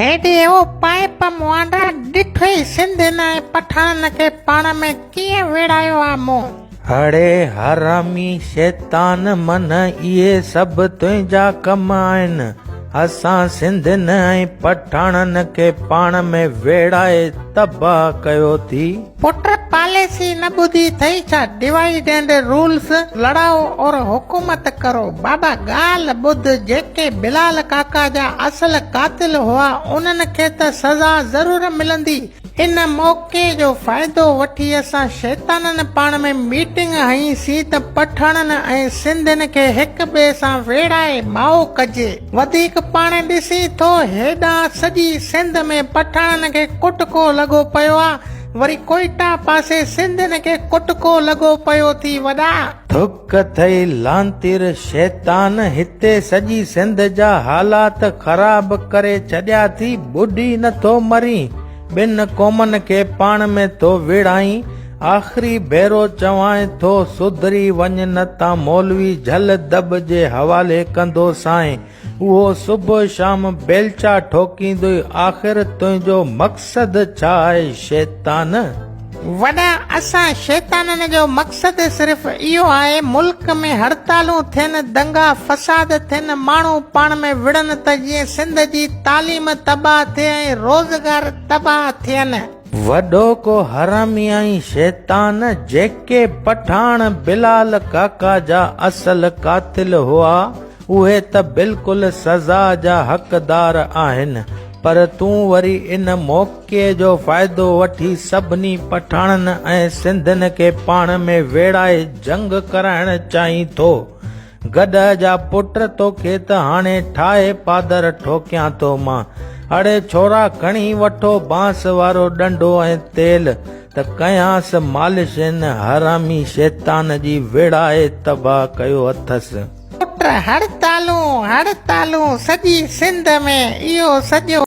هيڏي او پائپ موانڊا ڏٺوئي سنڌين ۽ پٺاڻن کي پاڻ ۾ ڪيئن ويڙهايو آ مون. هڙي حرامي شيطان من اهي سڀ تنهنجا ڪم آهن اسان سنڌين ۽ پٺاڻن کي پاڻ ۾ ويڙهائي تباهه ڪيو ٿي. پٽ پاليسي نه ٻڌي ٿئي ڇا ڊوائيڊ اينڊ رولز لڙائو اور حڪومت ڪرو بابا ڳالهه ٻڌ جيڪي بلال ڪاڪا جا اصل قاتل هئا انهن کي ته سزا ضرور ملندي ان موقعي جو فائدو وٺي اسان شيطانن پاڻ ۾ ميٽنگ هنئي سين ته پٺاڻن ۽ سنڌين کي هڪ ٻئي سان ويڙهائي مائو ڪجي. وڌيڪ پاڻ ڏسين ٿو هيڏانهن سڄي سنڌ ۾ پٺاڻن کي ڪٽڪو لڳو پيو آ وري ڪوئيٽا پاسي سنڌين کي ڪٽڪو لڳو پيو ٿي وڏا. ٿڪ ٿئي لانتير شيطان هتي سڄي سنڌ جا حالات خراب ڪري ڇڏيا ٿي ٻڏي نٿو مرين ٻن قومن کي پاڻ ۾ ٿو ويڙهائين آخري ڀيرو چوانء ٿو سڌري وڃ نه تان مولوي جهل دٻ جي حوالي ڪندوسانء. اهو صبح شام بيلچا ٺوڪيندوئي آخر تنهنجو مقصد ڇا آهي شيطان؟ وڏا اسان شيطانن جو مقصد صرف اهو آهي ملڪ ۾ هڙتالون ٿين دنگا فساد ٿين ماڻهو پاڻ ۾ وڙهن ته جيئن سنڌ جي تعليم تباهه ٿئي ۽ روزگار تباهه ٿين. وڏو ڪو حرامي آهين شيطان، جيڪي پٺاڻ بلال ڪاڪا جا اصل قاتل هئا اهي ته بلڪل سزا جا حقدار آهن پر تون وري ان موقعي جو فائدو وٺي سڀني پٺاڻن ۽ سنڌين کي پاڻ ۾ ويڙهائي جنگ ڪرائڻ چاهين ٿو. گڏهه جا پٽ توکي ته هاڻي ٺاهي پادر ٺوڪيان ٿو مان. اڙي ڇورا کڻي وٺو بانس وارو ڏنڊو ۽ تيل ته ڪيانس مالش هن حرامي شيطان جي ويڙهائي تباهه ڪيو اٿس. پٽ هڙتالون هڙتالون سڄي سنڌ ۾ اهو سڄو.